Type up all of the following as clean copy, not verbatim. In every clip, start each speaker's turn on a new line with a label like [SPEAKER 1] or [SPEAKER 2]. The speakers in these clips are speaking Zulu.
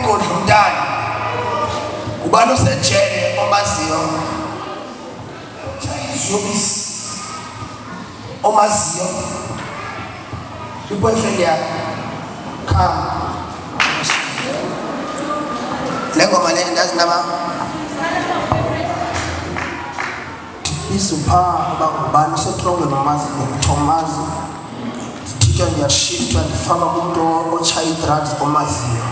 [SPEAKER 1] Ukondla umntana. Ubani osejele omaziyo? Iziyobisi. Omaziyo. I-boyfriend yakhe. Come. Le ngoma le ndazi nama Biza phaa uba ngubani usetrongweni omaziyo kuthiwa umazi ndithitha ndiyashiftwa ndifakwa kumntu otshaya ii-drugs omaziyo.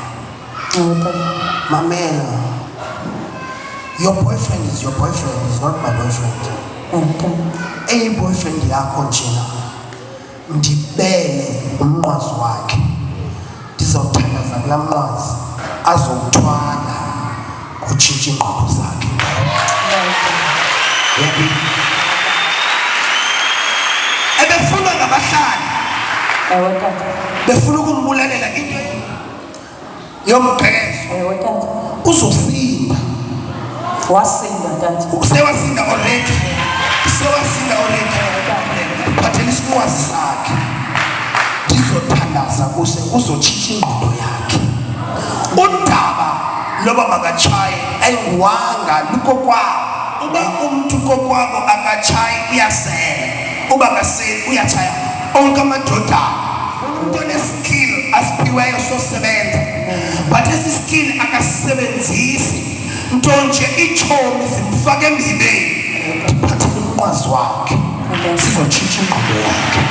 [SPEAKER 1] Mamela, your boyfriend is your boyfriend, is not my boyfriend. Eyi-boyfriend yakho njena ndibele umnqwazi wakhe, ndizawuthandaza kulaa mnqwazi azowuthwala kutshintsha iingqondo zakhe. Ebefunwa ngabahlali,
[SPEAKER 2] Ewe tata.
[SPEAKER 1] Befuna ukumbulalela into yomgqekezo.
[SPEAKER 2] Ewe tata.
[SPEAKER 1] Uzosinda.
[SPEAKER 2] Wasinda tata.
[SPEAKER 1] Usewasinda already, usewasinda already. Phathela isinqwazi sakhe, ndizothandaza kuse kuzotshintsha ingqondo yakhe. Udaba loba makatshaye ayinguwanga, lukokwabo. Uba umntu kokwabo akatshayi uyasela, uba akaseli uyatshaya. Onke amadodana, umntu oneskill asiphiweyo sosebenza, but esi skill akasisebenzisi, nto nje iitshomi zimfaka emhibeni. Ndiphathele umnqwazi wakhe, sizotshintsha ingqondo yakhe.